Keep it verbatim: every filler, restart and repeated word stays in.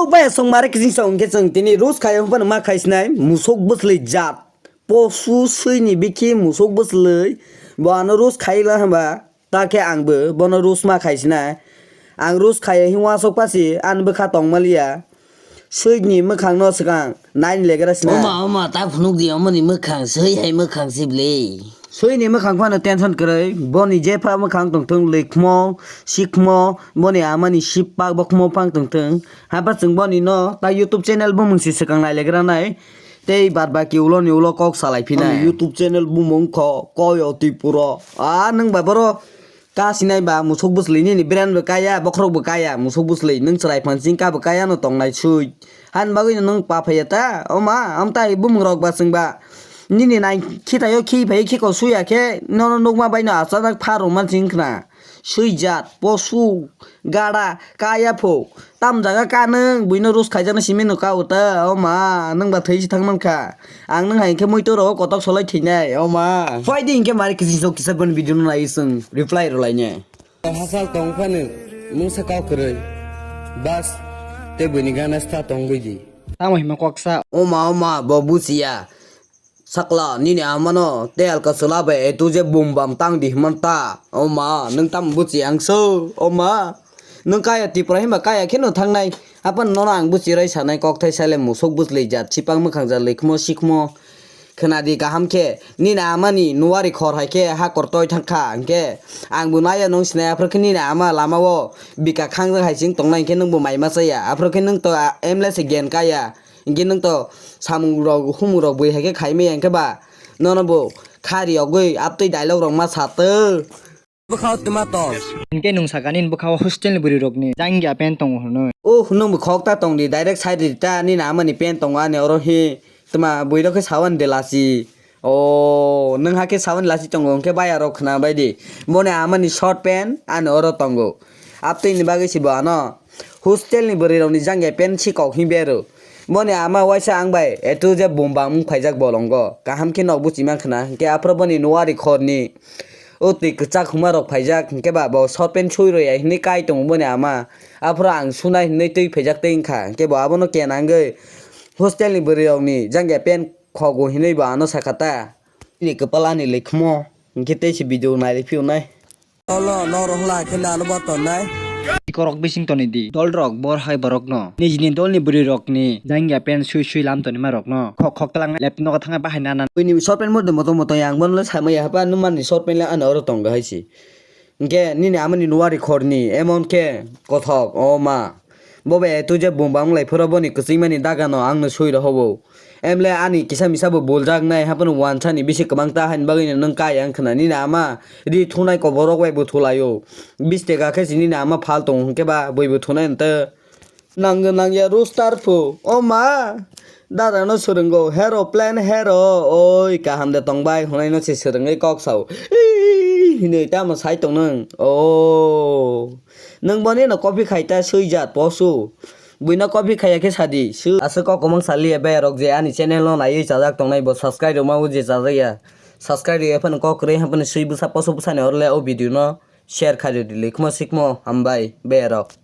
Bai song mare kising song ke chwng tini roast khai phano ma khai sinai musuk bwsli jat. Posu sui ni bikhi musuk bwsli. Bo ano roast khai la hamba. Ta khe ang bo bono roast ma khai sinai. Ang roast khai hin wasok pasi an bwkha tong maliya. Sui ni mwkhang no swkang nine legra sinai. Oma, oma, ta phunuk di, omoni mwkhang, sui hai mwkhang sibli. Sui ni mwkhang phano tension kwrwi, boni jepha mwkhang tongthung, likhmo, sikhmo, boni amani sip pak bokmo phang tongthung. Hapa chwng boni no ta YouTube channel bumung si swkang nai legra nai. Tei bad baki ulo ni ulo kok salai phinai. Ani YouTube channel bumung kho, Koyo Tripura. A nwng bai boro ka sinai ba musuk bwsli nini brand bo kaya, bokhorok bo kaya, musuk bwsli nwng chwrai phan sing ka bo kaya no tongnai sui. Han bagwi no nwng pa phaiya ta, oma, amtai bumung rok ba chwng ba. Nini nai khitayo khi phai khiko suya khe, nono nukma bai no achanak pha rwma ching khna. Sui jat, posu, gada, kaya pho. Tam jaga kanung, buino roast khaijakna simi no ka uta, oma, nwng ba thwi si thang mankha. Ang nwng hai khe muitu rogo kotok solai thinai, oma. Phai di hinkhe mari kisi sok kisa gon video no nai sung reply rwlai ne. Hasal tong phano mungsa kok kwrwi. Bas, tei buini gana sta tong bwidi. Tamo hima koksa. Oma, oma, bo busiya. Sakla, nini amano tei alka chwla bai etu je bum bam tang di himanta. O ma, nwng tamo buchi ang so, o ma. Nwng kaya Tripura himba kaya kheno thangnai. Apan nono ang buchi rai sanai kok thai sale musuk bwsli jat sipang mwkhang jat likhmo sikhmo. Khwnadi kaham khe, nini amani nuwari khor hai khe ha kortoi thangkha hwnkhe ang bo naya nwng sinai aphuru khe nini ama lama o bika khangjak hai chwng tongnai hwnkhe nwng bo mai ma chaya aphuru khe nwng to a-, emle se gen kaya. Hwnkhe nwng to samung rok humung rok bui hai khe khai maya hwnkhe ba nono bo kha riyogwi aptwi dialogue rok ma sa tw. Bwkhao twma tong. Hwnkhe nwng sakani bwkhao hostel ni bwrwi rokni jangya pen tongo hwnwi. Oh, nwng bo khok ta tong di, direct side di ta nini amani pen tongo ani oro hi twma bui rok khe sawan de lasi. Oh, nwng hakhe sawan lasi tongo hwnkhe baya rok khna bai di. Boni amani short pen ani oro tongo. Aptwi ni bagwi si bo ano. Hostel ni bwrwi rok ni jangya pen si kok hi bero. Boni ama waisa ang bai etu je bum bang wng phaijak bolongo. Kaham khe nok buchi man khna. Hwnkhe aphuru boni nuwari khor ni o twi kwchak huma rok phaijak. Hwnkhe ba bo short pen sui rwya hinwi kai tongo boni ama. Aphuru ang sunai hinwi twi phaijak tei wngkha. Hwnkhe bo abono kenangwi hostel ni bwrwi rok ni jangya pen khogo hinwi bo ano sakha ta. Bini kwpal ani likhmo. Hwnkhe tei se video nai rw phiyonai. Tolo norok wngla khe nano bo tonnai. Ikorok bising toni di. Dol rok bor hai borok no. Nijini dol ni bwrwi rok ni jangya pen sui sui lam toni ma rok no. Khok khok talang lep nogo thang bahai nana. Bini short pen mode moto moto yang bono le samaya hapa numa ni short pen le ano oro tongo hai si. Hwnkhe nini amani nuwari khor ni emon khe kothok o ma. Bo bai etu je bum bang wng lai phuru boni kwchwimani dagano ang no sui rw hobo. Emle ani kisa misa bo buljak nai haphano wansa ni bisi kwbang ta haini bagwi no nwng kaya wng khna nini ama ri thunai koborok bai bo thulai o. Bis teka khe si nini ama phal tongo hwnkhe ba bui bo thunai hwntw. Nangya nangya roaster pho. O ma. Dada no swrwngo hero plan hero. Oi kaham de tong bai hwnwi no se swrwngwi kok sao. Ii hinwi tamo sai tong nwng. O. Nwng boni no copy khai ta sui jat posu. Buino copy khaiya khe sadi. Su aswk kok kwmwng saliya bayarok je ani channel no naiwi chajak tongnai bo subscribe rwma o je chajakya. Subscribe rwya phano kok kwrwi haphano sui bwsa poso bwsani orle o video no share khai rwdi likmo sikmo hambai bayarok.